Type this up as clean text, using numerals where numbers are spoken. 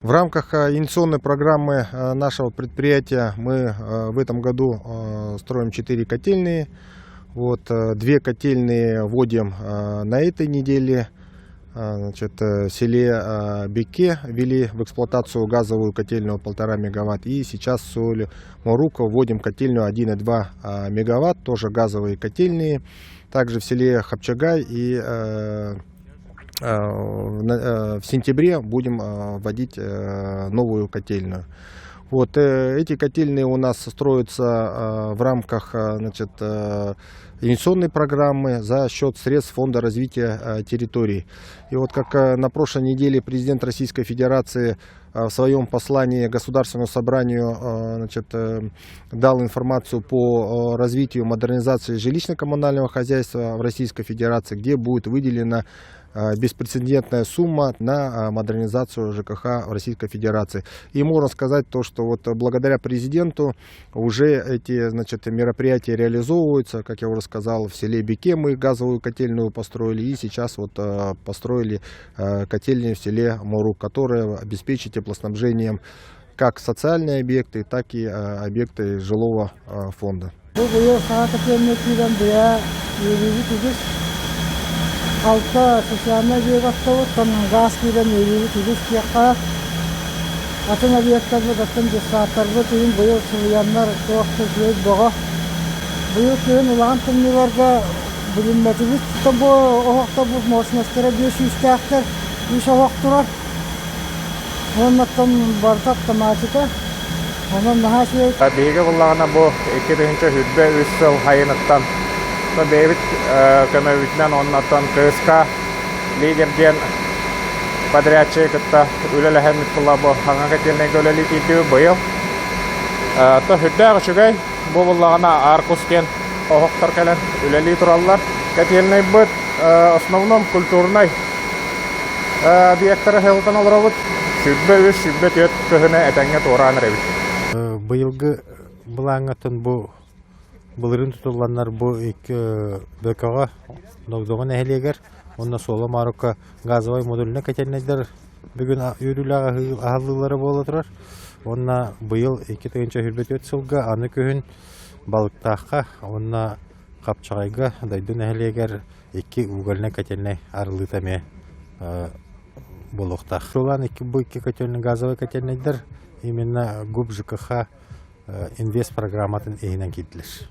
В рамках инвестиционной программы нашего предприятия мы в этом году строим 4 котельные. Вот, две котельные вводим на этой неделе. Значит, в селе Беке ввели в эксплуатацию газовую котельную 1,5 мегаватт. И сейчас в селе Морука вводим котельную 1,2 мегаватт, тоже газовые котельные. Также в селе Хапчагай и в сентябре будем вводить новую котельную. Вот, эти котельные у нас строятся в рамках, значит, инвестиционной программы за счет средств Фонда развития территорий. И вот как на прошлой неделе президент Российской Федерации в своем послании Государственному собранию, значит, дал информацию по развитию модернизации жилищно-коммунального хозяйства в Российской Федерации, где будет выделена беспрецедентная сумма на модернизацию ЖКХ в Российской Федерации. И можно сказать то, что вот благодаря президенту уже эти, значит, мероприятия реализовываются. Как я уже сказал, в селе Беке мы газовую котельную построили, и сейчас вот построили котельную в селе Морук, которая обеспечит теплоснабжением как социальные объекты, так и объекты жилого фонда. Бу быйыл саҥа котельнай киирэн быйа үөрүүбүт үгүс. Алта социальнай объект оттубут, гаас киирэн үөрүүбүт үгүс диэххэ. Атын объектарбыт, атын детсадтарбыт иһин быйыл сылыйаннар туох да үчүгэй бөҕө. Быйыл күһүн улахан тымныыларга билиммэтибит. Бу оһохтор бу мощностара 5 сүүстээхтэр, үс оһох турар. Уоннаттан барыта автоматика. Онон наһаа үчүгэй. Биһиги буллаҕына бу 2023 сыл сайыныттан бэйэбит көмөбүтүнэн оннаттан КСК лидер диэн подрядчиги кытта үлэлэһэммит була бу хаҥа котельнайга үлэлии тиийдибит быйыл. То сүрдээх үчүгэй бу буллаҕына Аркус диэн оһохтор кэлэн үлэлии тураллар. Котельнайбыт основном культурнай Объектары сылытан олоробут. 23, 24 кыһыны этэҥҥэ туораан эрэбит. Быйылгы былааҥҥаттан бу былырыын тутулланнар бу икки Бөкөҕө, Догдоҕо нэһилиэгэр уонна Суола Маарукка газовай модульнай котельнайдар бүгүн үөрүүлээх аһыллыылара буола турар. Уонна быйыл 2024 сылга аны күһүн Балыктаахха уонна Хапчаҕайга дойду нэһилиэгэр икки угольнай котельнай арыллыыта эмиэ буолуохтаах. Сылан икки бу икки котельный газовай котельнайдар именно ГУП ЖКХ инвест программатын иһинэн киирдилэр.